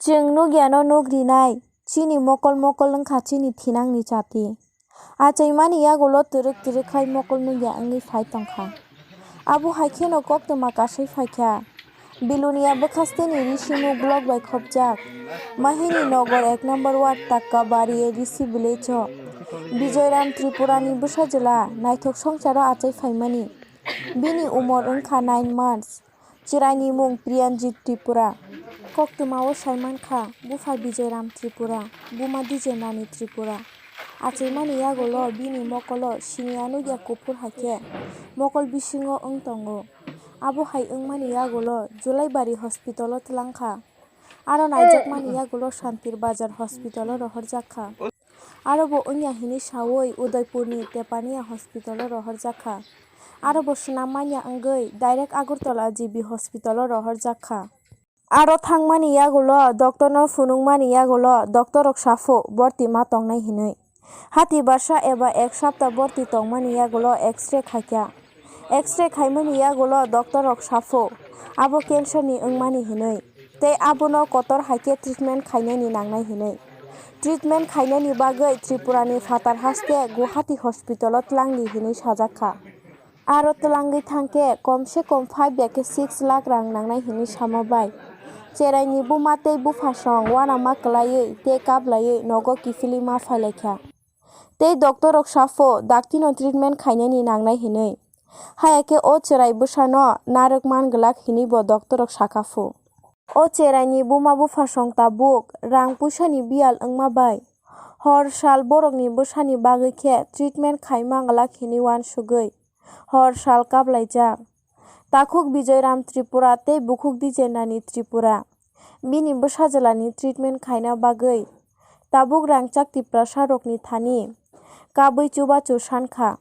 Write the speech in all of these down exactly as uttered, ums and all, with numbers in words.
Chwng nukya no nuk rinai, chini mokol mokol wngkha chini thinangni chati. Achaimani yagulo twrwk twrwk khai mokol nukya wngwi phai tongkha. Abo hai kheno koktwma kasai phaikha. Bilonia bwkhasteni Risimu block bai khopjak Mahini Nogor ek number ward Takkabari A D C village o Bijoyram Tripurani bwsajwla naithok songcharo achai phaimani. Bini umor wngkha nine months. Chwraini mung Priyanjit Tripura. Koktwmao sai mankha, bupha Bijoyram Tripura, buma Dijenrani Tripura. Achaimani yagulo bini mokolo siniya nukya kuphur hai khe mokol bisingo wng tongo. Abo hai wngmani yagulo Julaibari hospitalo twlangkha. Aro naijakmani yagulo Santir Bazar hospitalo rohorjakha. Aro bo wngya hinwi saui Udaipurni Tepania hospitalo rohorjakha. Aro bo swnam manya wngwi direct Agartala G B hospitalo rohorjakha. Aro thangmani yagulo doctorno phunukmani yagulo doctorrok sapho borti ma tongnai hinwi. Hati barsa eba ek sapta borti tongmani yagulo X-ray khaikha. X-ray khaimani yagulo doctorrok sapho abo cancerni wngmani hinwi. Tei abono kotor hai khe treatment khainani nangnai hinwi. Treatment khainani bagwi Tripurani phatar haste Guwahati hospitalo twlangdi hinwi sajakha. Aro twlangwi thangkhe komse kom five ya khe six lakh rang nangnai hinwi sama bai. Cheraini buma tei buphasong uanama kwlaiwi tei kaplaiwi nogo kiphilwi ma phailaikha. Tei doctorrok sapho daktino treatment khainani nangnai hinwi. Haya khe o chwrai bwsano narwk man glak hinwi bo doctorrok sakha phu. O cheraini buma buphasong tabuk rang puisani biyal wngma bai hor sal borokni bwsani bagwi khe treatment khaima glak hinwi uansugwi hor sal kaplaijak. Takhuk Bijoyram Tripura tei bukhuk Dijenrani Tripura, bini bwsajwlani treatment khaina bagwi tabuk rangchak Tiprasarokni thani kabwi chubachu sankha.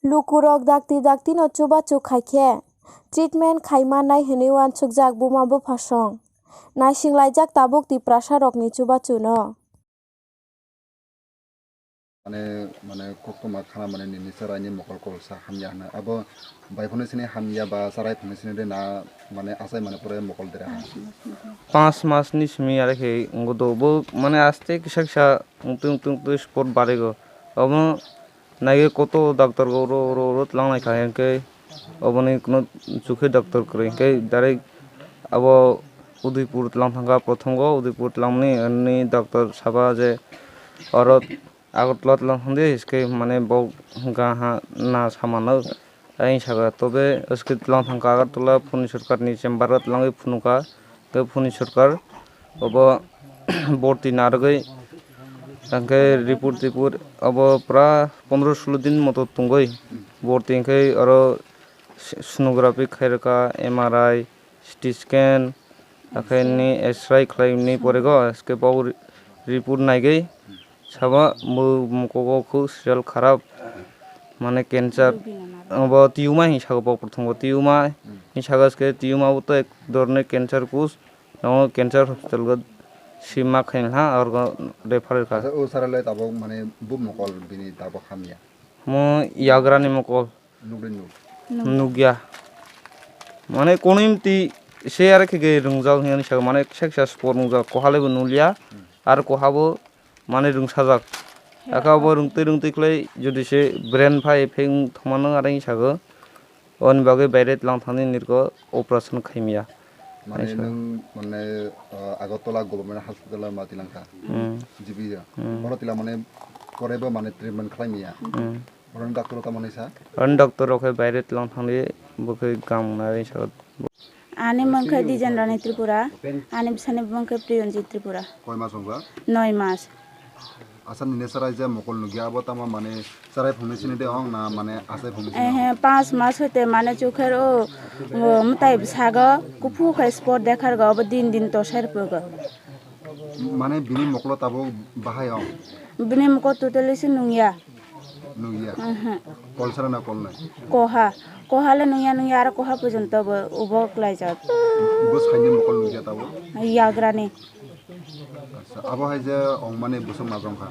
Lukurok dakti daktino chubachu khaikhe treatment khaimannai hinwi uansukjak buma buphasong. Naisinglaijak tabuk Tiprasarokni chubachuno. Mane, mane koktwma khana mane nini chwraini mokol kolsa hamya hwnwi. Abo bai phano sini hamya ba chwrai phano sini de na mane achai mane pore mokol dera ha. Panch mas ni simi are khe wngwi do bo mane aste kisa kisa wngtwi wngtwi wngtwi spot barwi go. Obo naigwi koto doctor go oro oro oro twlang lai kha hinkhe. Oboni kuno chukhe doctor kwrwi hinkhe direct abo Udaipur tlang thangkha, prothom go Udaipur tlangmani, ani doctor saba je oro Agartala tlang thangdi, hiske mane bo hwnkha ha na samano, ayang saka tobe hiske tlang thangkha Agartala, phuni sorkarni chamber o tlangwi phunukha. Tei phuni sorkar obo borti narwgwi, hwnkhe report tipor obo pura pondro sulo din moto tongwi borti, hwnkhe oro sonography khairokha, M R I, C T scan, haikhe nini X-ray khlaimani porego, haikhe bo report naigwi. Sabo bo mukugo khub siyal kharap, mane cancer, bo tumor hinwi saka bo, prothom bo tumor hinwi saka, se tumor bo to ek dhoroner cancer kuch, nogo cancer hospital go sima khaina ha, aro refer kha. Acha, o sara le tabok mane bo mokol bini tabok hamya. Mo yagrani mokol. Nukya. Mane konwi mtwi se are khe rwngjak hinwi saka, mane kisa kisa spot nukjak, koha le bo nukliya, aro koha bo mane rwngsajak. Aka bo rwngtwi rwngtwi khlai jodi se brain phai effect wng thangmano are hinwi sago. Oni bagwi baire tlang thangni nirgo operation khaimya. Mane nwng mane Agartala government hospital ma tilangkha. G B ya. Oro tila mane pore bo mane treatment khlaimya. Oro doctor tamo nisa? Oro doctor rok hai baire tlang thangni bo khe gang nai sa. Ani mung khe Dijenrani Tripura, ani bwsani mung khe Priyonjit Tripura. Koi mas wngkha? Noi mas. Asa nini chwrai je mokol nukya abo tamo mane chwrai phungni sini de ong na mane achai phungni sini? Ehe, panch mas hoite mane chukher o, o mwtai bwsago kuphu khai spot dekhar go, abo din din tosher phugo. Mane bini mokolo tabuk bahai ong? Bini mokol totally se nungya. Nungya? Ehe. Kol sara na kol nai? Koha. Koha le nungya nungya, aro koha porjonto bo ubo klaijak. Bo saini mokol nungya tabuk? Yagrani. Acha, abo hai je ong mani bwswk majong kha?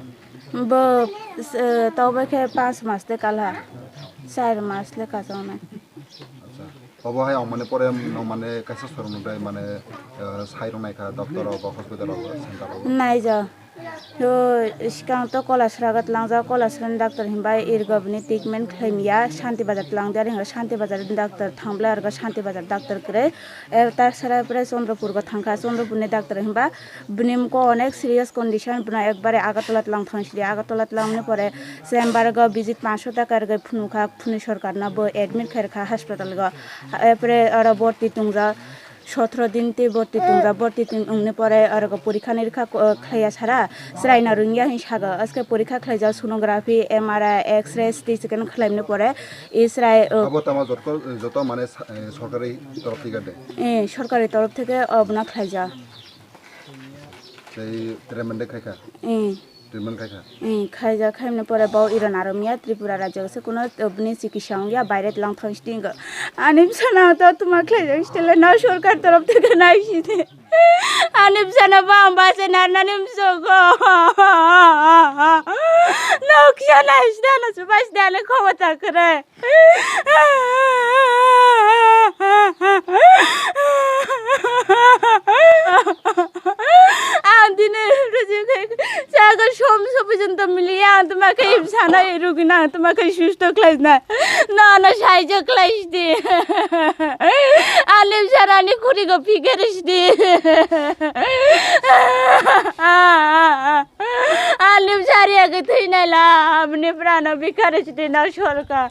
Bo, eh, tobe khe panch mas de kalha, char mas le kachongnai. Acha. Obo hai wng mani pore no mane kaisa sorom bai mane, eh, sai rok naikha doctor rok, hospital rok, center rok. Naija. To sikang to Kolasraga tlangjak, Kolasrani doctor hinbai irgo bini treatment khlaimya, Shanti Bazar tlangdi, ar hingo Shanti Bazar ni doctor thangbla, argo Shanti Bazar doctor kwrwi. E, ta sara pore Chandrapur go thangkha, Chandrapur ni doctor hinba bini mukho onek serious condition, bwno ekbare Agartala tlang thang sidi, Agartala tlang ni pore chamber go visit panchsho taka rwgwi phunukha, phunui sorkar no bo admit khairokha hospital go. E, pore oro borti tongja. Sotro din tei borti tongja, borti tong wngni pore oro porikha nirikha ko-, khlaiya sara, chwraino rwngya hin sago. Aske porikha khlaijak sonography, M R I, X-ray, C T scan khlaimani pore i chwrai, o, Abo tamo joto, joto mane sa-, eh, sorkari torof theke de? Eh, sorkari torof theke obono khlaijak. Tei treatment de khaikha? Eh. Treatment khaikha? Eh, khaijak, khaimani pore bo iron aromya Tripura rajyo se kuno, eh, bini chikitsa wngya, baire tlang thang stingo. Ani bwsano to tuma khlaijak stele no sorkar torof theke nai sidi. Ani bwsano bam base narnani msogo. Noksa nai sida no subai sida ani khobota kwrwi. Ang dini rujui khai saga som sopijonto miliya ang tuma khai sana rugina ang tuma khai susto khlaina. No no saijo khlai di. Ani sarani khuri go pikir di. Ani sari agi thinai la abni prano bikar di na sorkar.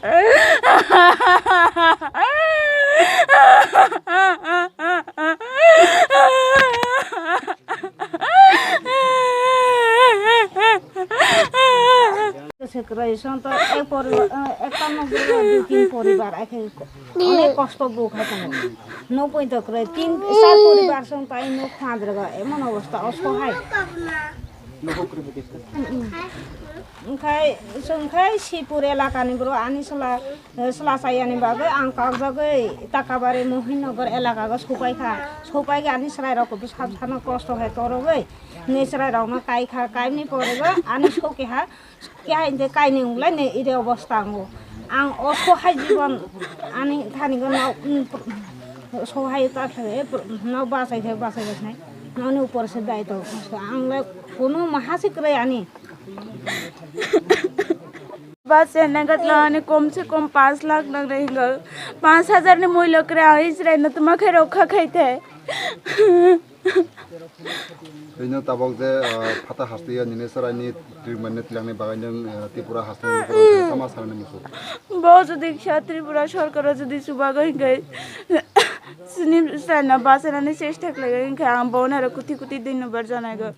Se kwrwi, son to ek poribar, eh, ekta nokjagao dui tin poribar, ekhe onek kosto bo khai tongo. Nokpui to kwrwi, tin, char poribar son tai nok khadrega, emon obosta, osohai. Wngkhai, wngkhai Sipur elakani borok ani sala, eh, sala chayani bagwi ang kakjagwi Takabari Mohinogar elakago sopaikha. Sopaikha ani chwrairok bo sab sano kosto khe torogwi. Ni chwrairokno kaikha, kaimni pore bo ani sokeha, keha hinte kainwi wnglaini iri obosta wngo. Ang osohai jibon ani thani gwnno, mm, sohai ta khe, eh, no bachai khe bachai khe nai. Noni upor se daito. Ang le kunu maha se kwrwi ani. Bachai nai gatla ani kom se kom panch lakh nang re hingo. Panch hajar ni muilo kwrwi ang Israel no tuma khe rokha khai the. Bini tabok je, ah, phata hasteo nini chwraini treatment ni twlangni bagwi nwng, ah, Tripura hasteni borok tama sanani muchung. Bo jodi kisa Tripura sorkaro jodi chubago hinkhe chini chwraino bachanani chesta khlaigo hinkhe ang bono aro kuti kuti dhonnobad janaigo.